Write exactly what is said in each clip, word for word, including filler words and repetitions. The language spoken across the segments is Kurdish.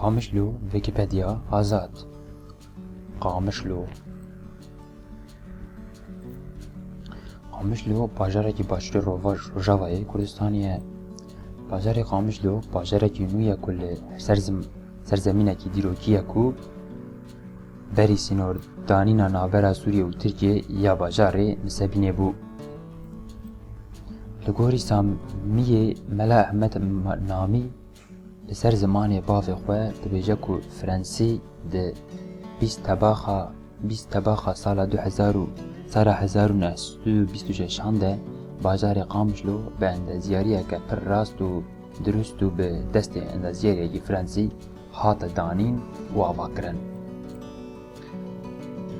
Qamişlo, Wikipedia, azad. Qamişlo. Qamişlo bajarekî başûrê Rova-, Rojavayê Kurdistanê ye. Bajarê Qamişlo bajarekî nû ye ku li serzim-, serzemînekî dîrokî ye ku berî sînordanîna navbera Sûriyê û Tirkiyê ya bajarê nisebînê bû. Li gorî Samiyê Mela Ehmed Ma-, Namî, li ser zimanê bavê xwe dibêje ku Frensî di bîst tebaxa, bîst tebaxa sala du hezar û, sala hezar û neh sed û bîst û şeşan de bajarê Qamişlo bi endeziyariyeke pir rast û dirust û bi destê endeziyariyekî Frensî hate danîn û avakirin.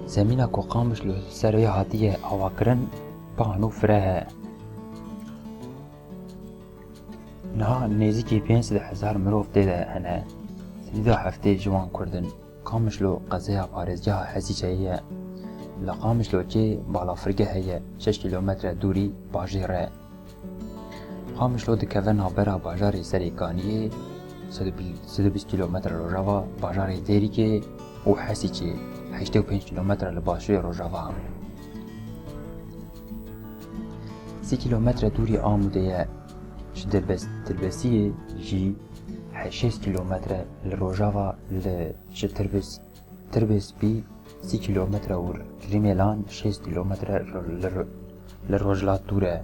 Zemîna ku Qamişlo li ser wê hatiye avakirin, pan û fireh e. Niha nêzîkî pênc sed hezar mirov tê de hene. Sîdî da heftê ji wan Kurd in. Qamişlo qezeya parêzgeha Hesîçeyê ye. Li Qamişlokê balafirgeh heye, şeş kîlometre dûrî bajêr e. Qamişlo dikeve navbera bajarê Serêkaniyê, sed û bîst kîlometre rojava bajarê Dêrikê, û Hesîçê, heştê û pênc kîlometre li başûrê rojava. Sî kîlometre dûrî Amûdê ye. Ji Dirbes-, Dirbesiyê jî he-, şêst kîlometre li rojava, li, ji Tirbes-, Tirbespî sî kîlometre û Rîmêlan şêst kîlometre li, li, li rojhilat dûr e.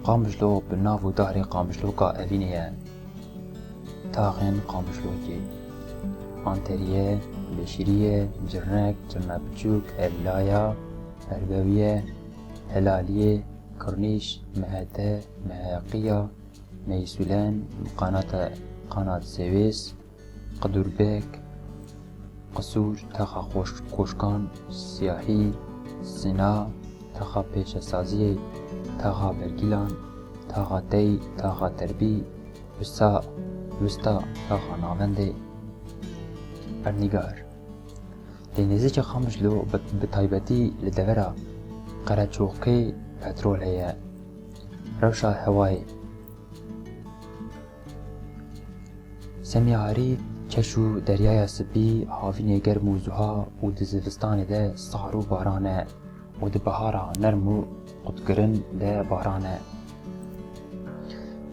Qamişlo bi nav û darê Qamişloka Evînê ye. Taxên Qamişlokê: Anteriye, Beşîriye, Cirnek, Cirna Biçûk, Helîlaya, Erbewiye, Helaliyê, Kirnîş, Mehete, Meheqiya, Meysûlen, Qanate, Qanat Sêwês, Qidûrbek, Qisûr, Taxa Xoş-, Xoşkan, Siyahî, Sina, Taxa Pêşesaziyê, Taxa Bergîlan, Taxa Tey, Taxa Terbî, Wisa, Wista, Taxa Navendê. Ernîgar. Lê nêzîkî Qamişlo bi, bi taybetî li devera Qereçoqê petrol heye. Rewşa hewayê. Semiyarî, keş û Deryaya Spî, havînê germ û zuha û di zivistanê de sar û baran e û di bihara nerm û qutkirin de baran e.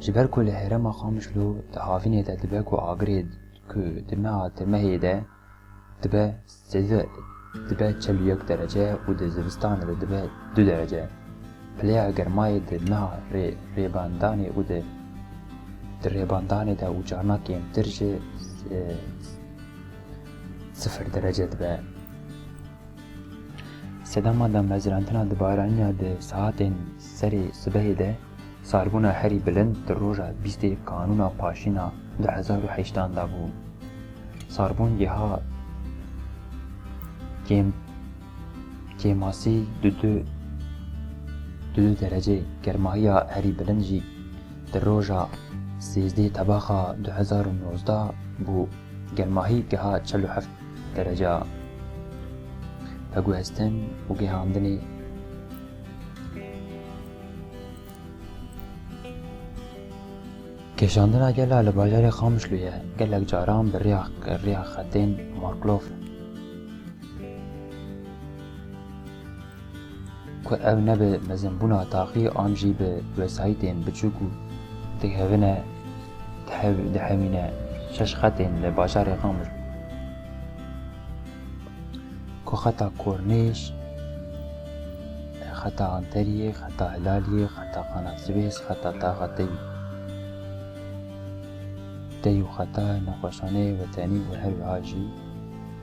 Ji ber ku li herêma Qamişlo di havînê de dibe ku agirê ku di meha timehê de dibe sêzdeh, dibe çel û yek derece û di zivistanê de dibe du derece. Pileya germayê di meha rê-, rêbandanê û di, di rêbandanê de û carna kêmtir ji, e, sifir derece dibe. Sedema damezrantina di baranîna di saetên serê sibehê de sarbûna herî bilind di roja bîstê Kanûna Paşîna du hezar û heştan de bû. Sarbûn giha kêm-, kêmasî du du, du du derecê, germahiya herî bilind jî di roja sêzdeh tebaxa du hezar û nozdeh bû. Germahî giha çel û heft derece. Veguhestin û gihandinê. Kêşandina gela li bajarê Qamişloyê gelek caran bi rêya, rêya xetên Marklof, ku ew ne bi mezinbûna taxî an jî bi wesayîtên biçûk û dihevine, dihev-, dihevîne. Şeş xetên li bajarê Qamişlo, ku xeta Kornîş, xeta Anteriyê, xeta Helaliyê, xeta Qanasibês, xeta Taxa Tey, Tey û xeta Nexweşxaneyê Wetenî û her wiha jî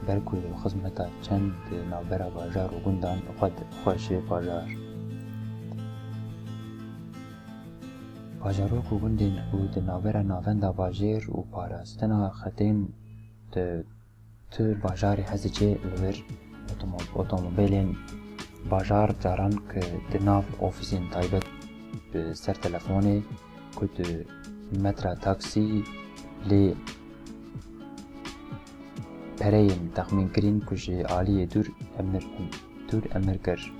ber ku xizmeta çend navbera bajar û gundan xwe, xwe ji bajar, bajarok û gundên ku di navbera navenda bajêr û parastina xetên di, di bajarê Hesîçê li vir otomo-, otomobîlên bajar caran ku di nav ofîsên taybet bi ser telefonê ku di metra taksî lê pereyên texmînkirîn ku ji aliyê dûr emir, dûr emir kir.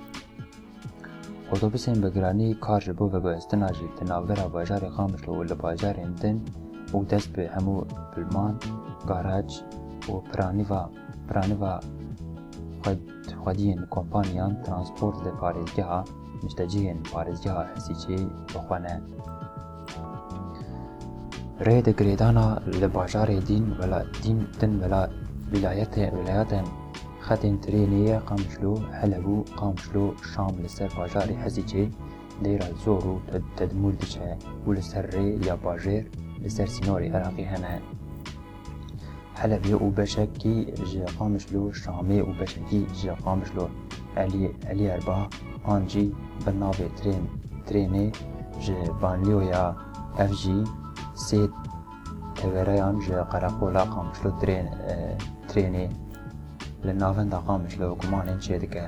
Otobusên bi giranî kar ji bo veguhestina jî di navbera bajarê Qamişlo û li bajarên din û dest bi hemû pilman, garac û piranîva, piranîva xwed-, xwediyên kompaniyan transport li parêzgeha niştecihên parêzgeha Hesîçê bi xwe ne. Rê di girêdana li bajarê dîn wela-, dîn din wela-, wîlayetê-, wîlayetên xetên trênê yê Qamişlo, Heleb û Qamişlo, Şam li ser bajarê Hesîçê dêra zor û Ted-, Tedmûr diçe û li ser rê ya bajêr li ser sînorê Iraqê hene. Helebê û beşekî ji Qamişlo Şamê û beşekî ji Qamişlo Elî, Elî Erbaa an jî bi navê trên-, trênê ji banlîyoya, ev jî sê tevereyan ji qereqola Qamişlo trên-, e, trênê li navenda Qamişlo gumanên çêdike.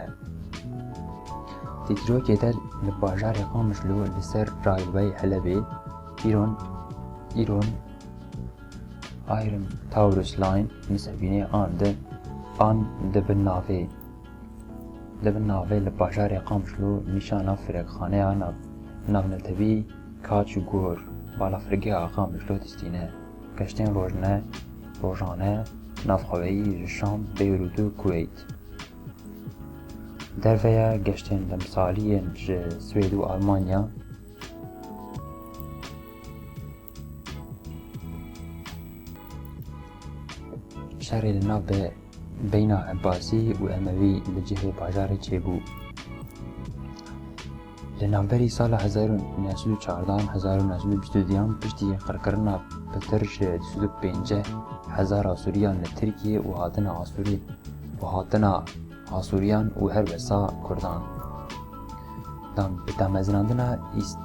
Di dîrokê de li bajarê Qamişlo li ser railway Helebê, îron, îron Iron Taurus Line nisevînê an di, an di bin navê, di bin navê li bajarê Qamişlo nîşana firêkxaneya nav-, navnetewî Kaç û Gor, balafirgeha Qamişlo distîne. Geştên rojne, rojane, navxweyî ji Şam, Beyrût û Kuweyt. Derveya geştên demsalî yên ji Swêd û Almanya. Şerê li nav be-, beyna Ebbasî û Emewî li cihê bajarê çêbû. Li navberî sala hezar û neh sed û çardan, hezar û neh sed û bîst û duyan piştî qirkirina pitir ji du sed û pêncî hezar Asûriyan li Tirkiyê û hatina Asûrî û hatina Asûriyan û her wesa Kurdan. Dam-, bi damezinandina îst-,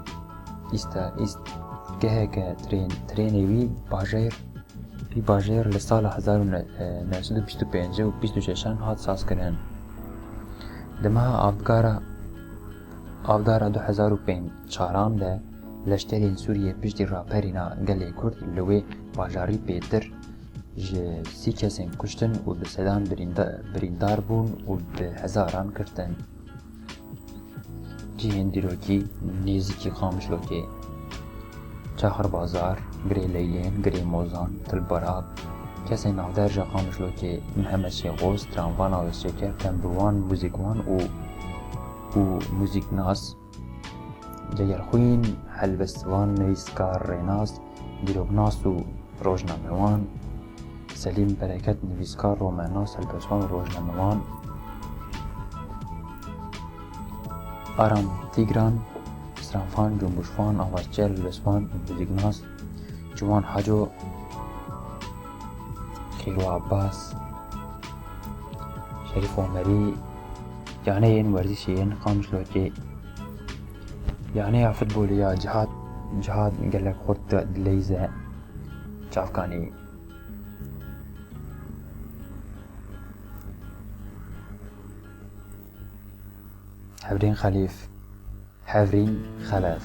îsta-, îstgeheke trên-, trênê wî bajêr, wî bajêr li sala hezar û neh sed û bîst û pênc û bîst û şeşan hat sazkirin. Di meha Avdgara, Avdara du hezar û pênc çaran de leşkerên Sûriyê piştî raperîna gelê Kurd li wê bajarî pêtir ji sî kesên kuştin û bi sedan birînda-, birîndar bûn û bi hezaran girtin. Cihên dîrokî nêzîkî Qamişlokê: Çaxirbazar, Girê Leylên, Girê Mozan, Til Barak. Kesên navdar ji Qamişlokê: Mihemed Şêxoz, stranvana Şeker, tembûrwan, muzîkwan û, û muzîknas. Cegerxwîn, helbestvan, nivîskar, rênas, dîroknas û rojnamewan. Selîm Bereket, nivîskar, romannas, helbestvan û rojnamewan. Aram Tîgran, stranvan, cumbuşvan, avaçer, helbestvan û muzîknas. Ciwan Haco, Xîro Abbas, Şerîf Omerî, yaneyên werzişê yên Qamişlokê, yaneya futbolê ya Cihad, Cihad gelek xurt dileyze çavkanî. Hevrîn Xelîf. Hevrîn Xelef.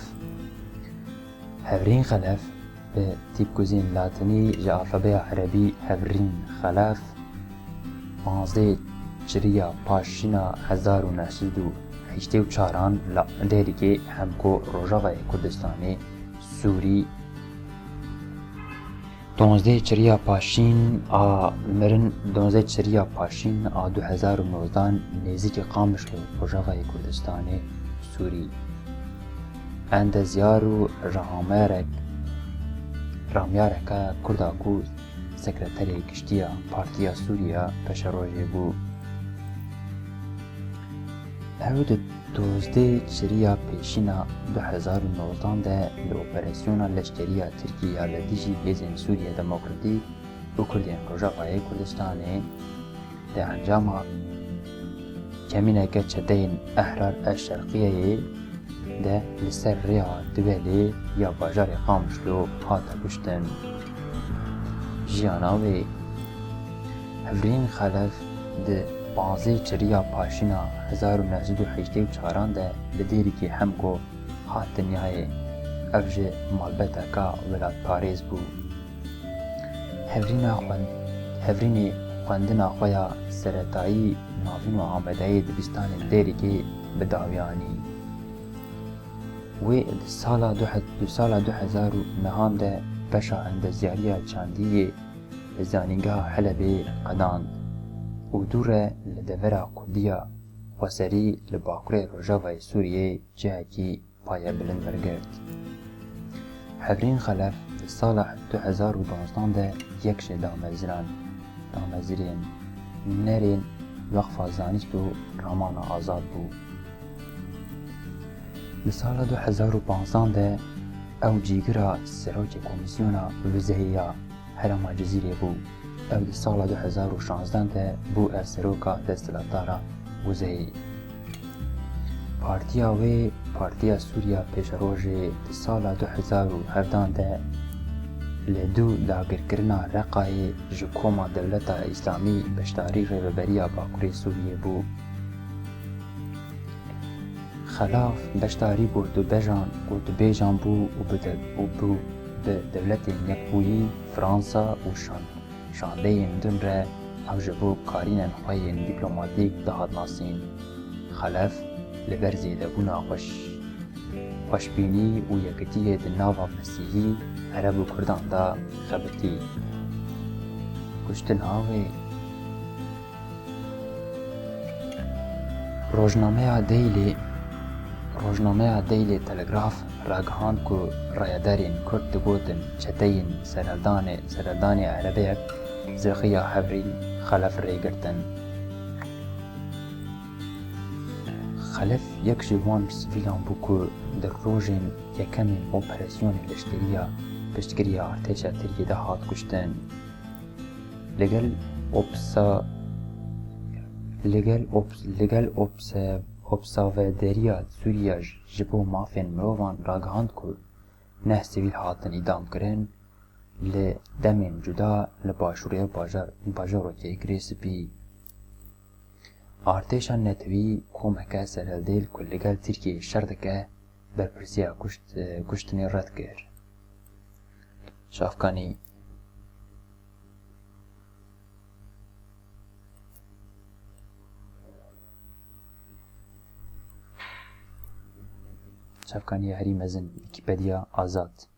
Hevrîn Xelef bi tîpkuzên latinî ji alfabeya erebî Hevrîn Xelef, panzdeh Çiriya Paşîna hezar û neh sed û heştê û çaran li Dêrikê Hemko, Rojavayê Kurdistanê Sûrî. Donzdeh Çiriya Paşîn a mirin, donzdeh Çiriya Paşîn a du hezar û nozdan nêzîkî Qamişlo, Rojavayê Kurdistanê Sûrî. Endezyar û ramerek, ramyareke Kurda ku sekreterê giştî ya Partiya Sûriya Peşerojê bû. Ew di dozdeh Çiriya Pêşîna du hezar û nozdan de li operasyona leşkerî ya Tirkî ya li dijî hêzên Sûriya Demokratîk û Kurdên Rojavayê Kurdistanê di encama kemîneke çeteyên Ehrar El Şerqiyeyê de li ser rêya Diwelê ya bajarê Qamişlo hate kuştin. Jiyana wê. Hevrîn Xelef di panzdeh Çiriya Paşîna hezar û neh sed û heştê û çaran de li Dêrikê Hemko hat dinyayê. Ev ji malbeteka welatparêz bû. Hevrîna xwend-, Hevrînê xwendina xwe ya seretayî navîn û amadeyê dibistanên Dêrikê bi dawî anî. Wê di sala du he-, di sala du hezar û nehan de beşa endezyariya çandî yê li Zanîngeha Helebê qedand û dû re li devera Kurdiya xweserî li bakurê rojavayê Sûriyeyê cihekî payebilind wergirt. Hevrîn Xelef di sala du hezar û donzdan de yek ji dameziran, damezirên nerên Weqfa Zanîst û Ramana Azad bû. Di sala du hezar û panzdan de ew cîgira serokê Komîsyona Wizeyê ya Herêma Cizîrê bû. Ew di sala du hezar û şanzdan de bû ev seroka desthilatdara wizeyê. Partiya wê, Partiya Sûriya Pêşerojê, di sala du hezar û hevdan de li dû dagirkirina Reqayê ji Koma Dewleta Îslamî beşdarî rêveberiya Bakurê Sûriyê bû. Xelaf beşdarî gotibejan, gotibêjan bû û bi de-, û bû bi Dewletên Yekbûyî, Fransa û şan-, şandeyên din re ew ji bo karînên xwe yên dîplomatîk dihat nasîn. Xelef li ber zêdebûna xweş-, xweşbînî û yekitiyê di nava Mesîhî, Ereb û Kurdan de xebitî. Kuştina wê. Rojnameya Daily, rojnameya Daily Telegraph ragihand ku rayedarên Kurd digotin çeteyên serhildanê, serhildanê erebeyek zirxiya Hevrîn Xelef rê girtin. Xelef yek ji wan sivîlan bû ku di rojên yekemên operasyonê leşkerî ya piştgiriya artêşa Tirkiyê de hat kuştin. Li gel opsa-, li gel ops-, li gel opse-, opsaverderiya Sûriya ji bo mafên mirovan ragihand ku neh sivîl hatin îdamkirin li demên cuda li başûrê bajar-, bajarokê Girê Spî. Artêşa netewî komeke serhildê li ku li gel Tirkiyeyê şer dike, berpirsiya kuşt-, kuştinê red kir. Çavkanî. Çavkaniya herî mezin, Wîkîpediya Azad.